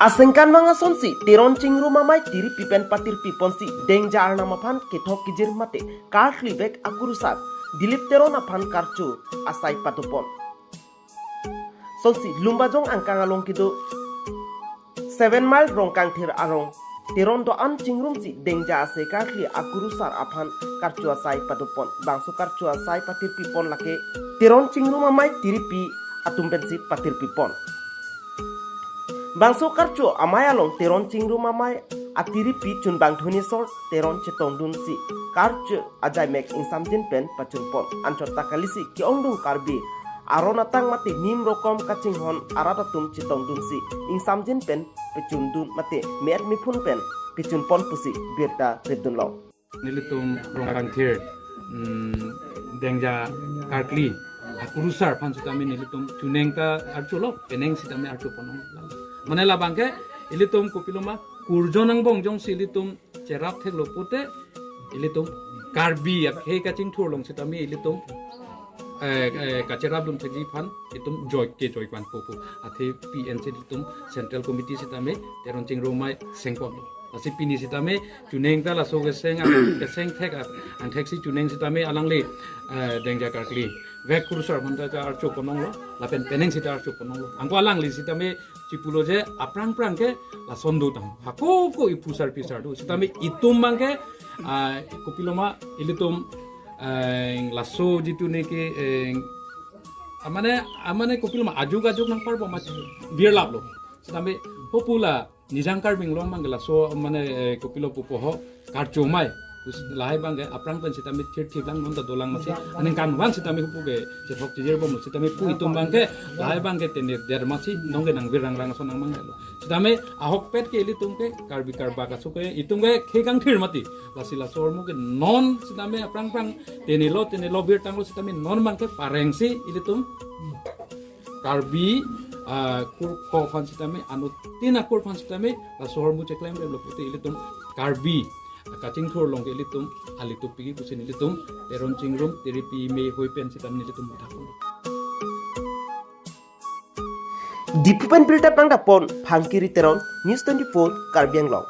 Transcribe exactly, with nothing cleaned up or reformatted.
Asengkan vang asonsi Teron Chingrum Amei tiripi pen patirpi ponsi Dengja arnam aphan kethok kejir mate karkli vek akurusar Dilip Teron aphan karcho asai padopon. Sonsi Lumbajong angkang along kedo Seven Mile Rongkangthir arong Teron do-an chingrumsi Dengja ase karkli akurusar aphan karcho asai padopon. Bangso karcho asai patirpi pon lake Teron Chingrum Amei tiripi atum pensi patirpi pon. Bangso karcho amei along Teron Chingrum Amei atiripi Chunbang Dhoneswar Teron chetongdunsi karcho ajaimek ingsamjin pen pachunpon. Anchot ta kalisi ke-ongdung Karbi aron atang mate nim rokom kachinghon arat atum chetongdunsi ingsamjin pen pachundun mate me-et mephun pen pachunpon pusi birta ridunlong. Nelitum Rongkangthir, mm, Dengja karkli akurusar aphan sitame nelitum chuneng ta archolo, peneng sitame archo ponong. Mane labang ke ilitum kopiloma kurjon angbong jongsi ilitum cherap theklo pute ilitum Karbi akhei kachingthur along sitame ilitum eh, eh, kacherapdun thekji aphan itum joi ke joi kwan popo. Athe P N C ilitum Central Committee sitame Teron Chingrum Amei sengpon. Lasi pini sitame chuneng ta laso keseng keseng thek angthek si chuneng sitame alangli eh, Dengja karkli vek kurusar aphan ta archo pononglo, lapen peneng sita archo pononglo. Anke alangli sitame chipulo je aphrang phrang ke lason do tang. Hako ko iphu sarpi sar do. Sitame itum abang ke ah, kopiloma ilitum eh, laso jitu neke eh, amane amane kopiloma ajuk ajuk nangparbom mati birlaplo. Sitame hopula Nijang Karbi Anglong abang ke laso mane eh, kopilo pupo ho karcho amei. Us lahai abang ke aphrang pen sitame thir thir lang non ta dolang masi aningkan vang sitame hupu ke chethok chejir bom sitame pu itum abang ke lahai abang ke tene der masi nong ke nang birang rang ason nang mang lo. Sitame ahokpet ke ilitum ke Karbi Karbak aso ke itum ke khei kangthir mati. Lasi laso ahormu ke non sitame aphrang phrang tenelo tenelo birtanglo sitame non abang ke parengsi ilitum Karbi ah, kurkho aphan sitame anuttin akur aphan sitame laso ahormu cheklem rem lo pute ilitum Karbi ah, kachingthur along ke ilitum alitup pigi pusi nelitum Teron Chingrum tiripi mei hoi pen sitame nelitum buthak. Diphu pen birta pangdapon Phangkiri Teron, News twenty-four Karbi Anglong.